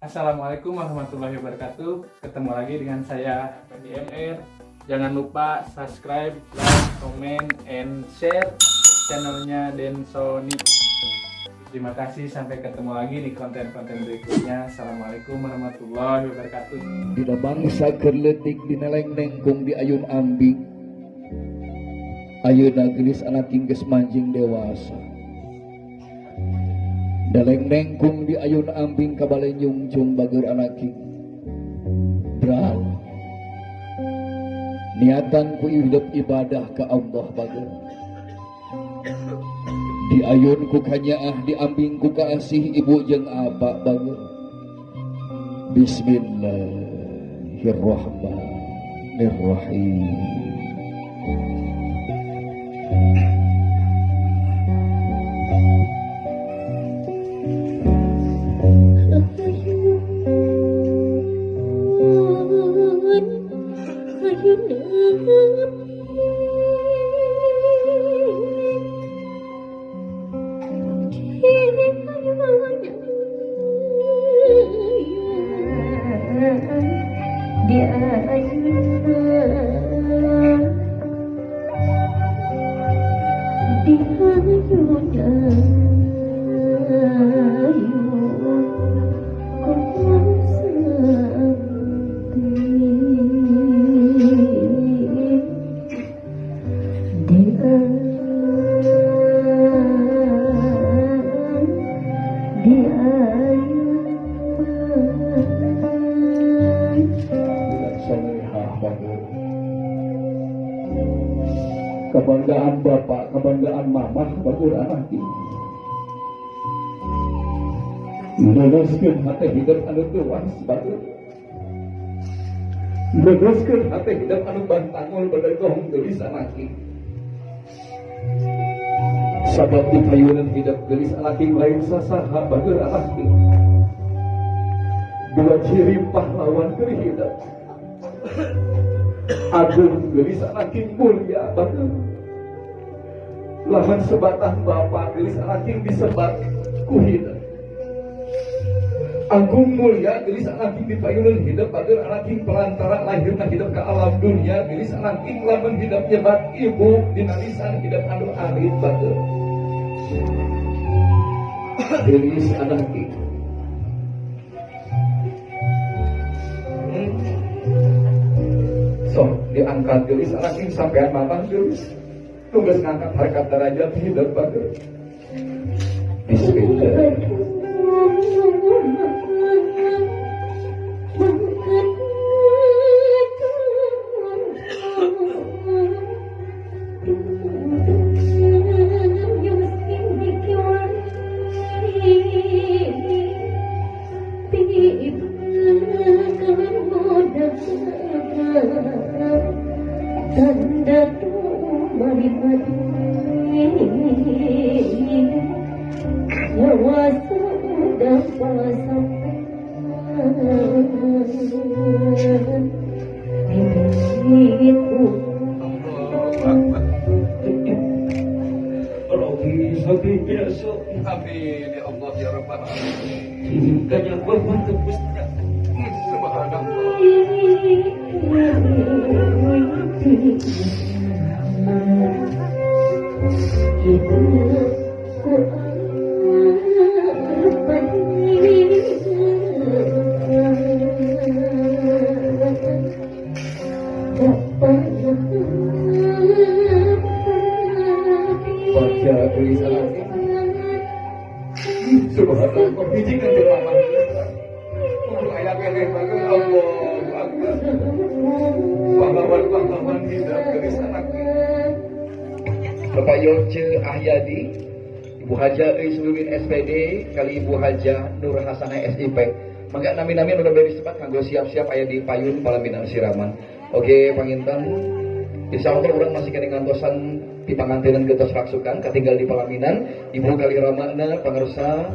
Assalamualaikum warahmatullahi wabarakatuh. Ketemu lagi dengan saya PDMR. Jangan lupa subscribe, like, comment, and share channelnya Densonic. Terima kasih, sampai ketemu lagi di konten-konten berikutnya. Assalamualaikum warahmatullahi wabarakatuh. Dina bangsa keur leutik dineleng nengkung di ayun ambing. Ayeuna geulis anak geus manjing dewasa. Deleng nengkung di ayun ambing kabale nyungcung bageur anak. Bral. Niatan ku hidup ibadah ke Allah bageur. Di ayun ku kanyaah, di ambing ku kaasih ibu jeung apa bageur. Bismillahirrahmanirrahim. Kebanggaan bapak, kebanggaan mamah, bagus anak ini. Luruskeun hati hidup anu tuas, bagus. Luruskeun hati hidup anu bantangul bedegong geulis anak ini. Sabab di payunan hidup geulis anak ini lain sasaha bagus anak ini. Dua ciri pahlawan keur hidup. Agung geulis anak mulia bagus. Lahan sebatang bapak geulis anak disebat ku hidup. Agung mulia geulis anak dipayunan hidup bagus anak pelantara lahirna hidup ke alam dunia geulis anak lamun hidup nyebat ibu dina lisan hidup anu alit bagus. Geulis anak sok diangkat geulis anak sampean mamah geulis tugas ngangkat harkat derajat hidup bagus. Bismillah. Amin ya Allah ya Rabbal alamin. Subhanallah. Baca tulisan. Subhanallah, hiji kan di mama. Aya keneh bagus Allahu Akbar. Pahlawan-pahlawan hidup geulis anak. Bapak Yoce Ahyadi, Ibu Haja Euy SPD, kali Ibu Haja Nur Hasanah SIP. Mangga nami-nami anu bade disebat kanggo siap-siap aya di payun palaminan siraman. Oke, panginten. Insyaallah urang masih keneh ngantosan di pangantenan gentos raksukan katinggal di palaminan Ibu kali ramana pangersa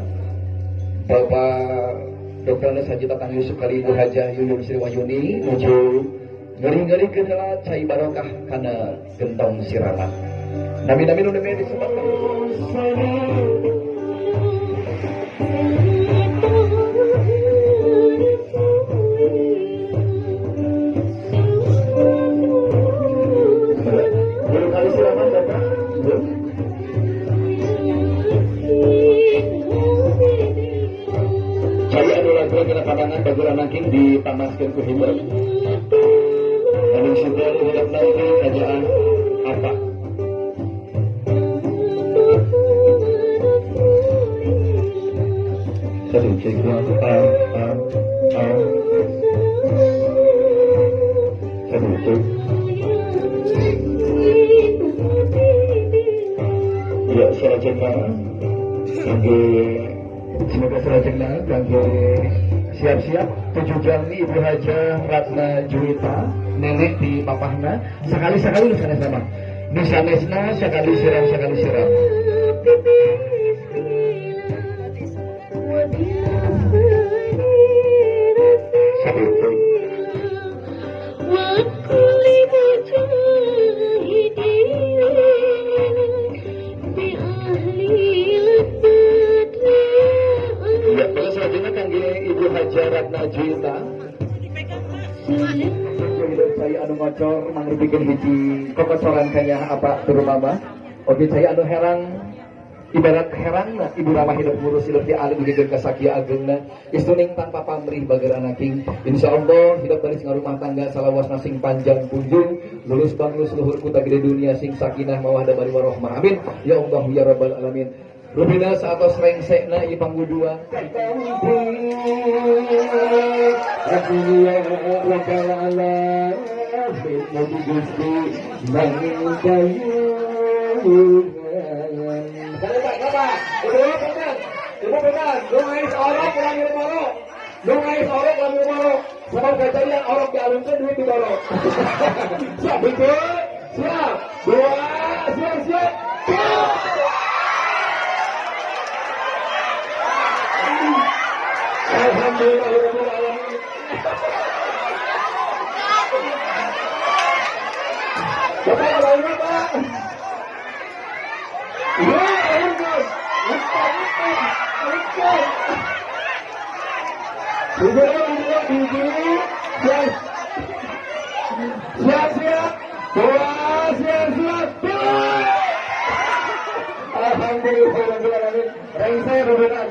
Bapak Dr. Haji Tatang Yusuf kali Ibu Hajah Yuyun Sri Wahyuni nuju ngeri-ngeri heula cai barokah kana gentong siraman. Nami-nami nu disebutkan. ditamaskeun ku hiber. Anu syukur udah nanti kerajaan apa? Satu cek a a a. Satu cek. Ya salajengna kangge semoga salajengna kangge siap-siap 7 jam Ibu Haja Ratna Juwita nenek di papahna sekali-sekali nu sanesna mah nu sanesna sekali siram sekali siram. Ya, terus selanjutnya kangge Ibu Haja Ratna Juwita. Hidup saya anu ngocor mangrupikeun hiji kokocoran kanya apa turu mama. Oke saya anu herang ibarat herangna ibu ramah hidup ngurus hidup di alim dugi ka sakia agengna istuning tanpa pamrih bager anaking. Insyaallah hidup baris ngarumah tangga salawasna sing panjang punjung lulus banglus luhur kuta gede dunia sing sakinah mawaddah bari warahmah. Amin ya Allah ya rabbal alamin. Rubina saatos rengsekna ieu pangguduan. Ibu pegang, lu ngais orok kurang ngirim orok. Lu ngais orok kurang ngirim orok. Sebab kejadian orok dialungkan duit diborok. Siap, betul? Siap. Dua, siap, siap. Alhamdulillah. Bapak, bapak, Pak. Ya, siap, siap, dua, siap, siap, dua. Alhamdulillah,